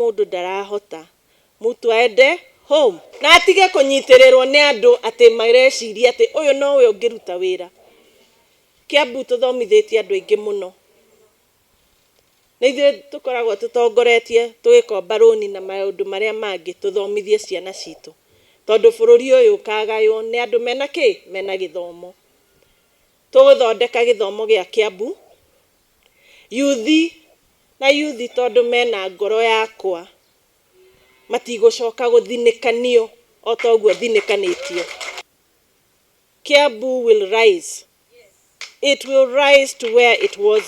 Mũndũ ndarahota, mtu aende home na atige kũnyitĩrĩrwo nĩ andũ atĩ mareciria atĩ ũyũ nowe ũngĩruta wĩra. Kiambu tũthomithĩtie andũ aingĩ mũno. Nĩ ithuĩ tũkoragwo tũtongoretie tũgĩkomba rũni na maũndũ marĩa mangĩ tũthomithie ciana citũ. Tondũ bũrũri ũyũ ũkagaywo nĩ andũ mena kĩ? Mena gĩthomo. Tũgũthondeka gĩthomo gĩa Kiambu, yuthi na yuthi tondũ mena ngoro yakwa matigũcoka gũthinĩkanio o ta ũguo thinĩkanĩtio. Kiambu will rise. It will rise to where it was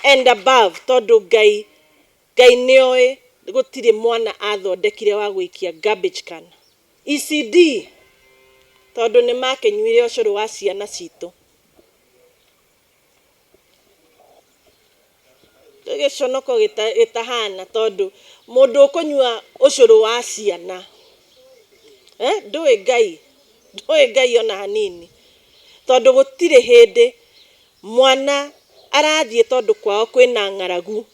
and above tondũ Ngai Ngai nĩoĩ gũtirĩ mwana athondekire wa gũikia garbage can. ECD tondũ nĩmakĩnyuire ũcũrũ wa ciana citũ. Gĩconoko gĩtahana tondũ mũndũ ũkũnyua ũcũrũ wa ciana eh, ndũĩ Ngai, ndũĩ Ngai ona hanini, tondũ gũtirĩ hĩndĩ mwana arathiĩ tondũ kwao kwĩna ng'aragu.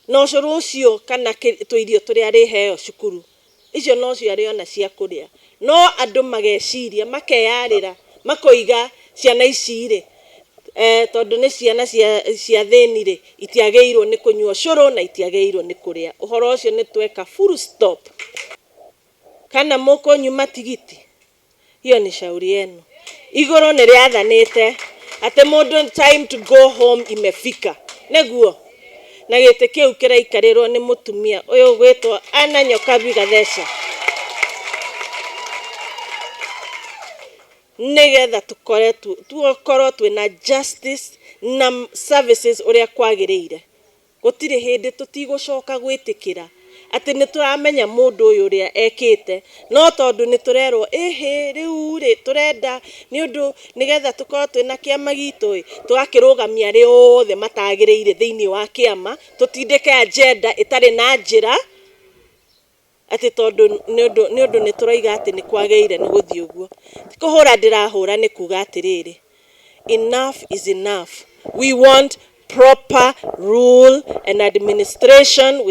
Na ũcũrũ ũcio kana tũirio tũrĩa arĩheo cukuru, icio nocio arĩona cia kũrĩa. No andũ mageciria, makeyarĩra, makoiga ciana ici-rĩ, tondũ nĩ ciana cia athĩni-rĩ, itiagĩrĩirwo nĩ kũnyua ũcũrũ na itiagĩrĩirwo nĩ kũrĩa. Ũhoro ũcio nĩ tweka full stop. Kana mũkũnyuma tigiti? Hiyo ni shauri yenu. Igũrũ nĩ rĩathanĩte atĩ mũndũ time to go home imefika. Nĩguo? Na gĩtĩ kĩu kĩraikarĩrwo nĩ mũtumia ũyũ ũgwĩtwo Anna Nyokabi Gatheca. Nĩgetha tũkore tũkorwo twĩna justice na services ũrĩa kwagĩrĩire. Gũtirĩ hĩndĩ tũtigũcoka gwĩtĩkĩra atĩ nĩ tũramenya mũndũ ũyũ ũrĩa ekĩte, no tondũ nĩ tũrerwo ĩhĩ rĩu rĩ tũrenda nĩ ũndũ nĩgetha tũkorwo twĩna kĩama gitũ ĩ, tũgakĩrũgamia arĩa othe matagĩrĩire thĩinĩ wa kĩama, tũtindĩke agenda ĩtarĩ na njĩra. Atĩ tondũ nĩ ũndũ nĩ ũndũ nĩ tũroiga atĩ nĩ kwagĩrĩire nĩ gũthiĩ ũguo. Ti kũhũra ndĩrahũra nĩ kuga atĩrĩrĩ, enough is enough. We want proper rule and administration with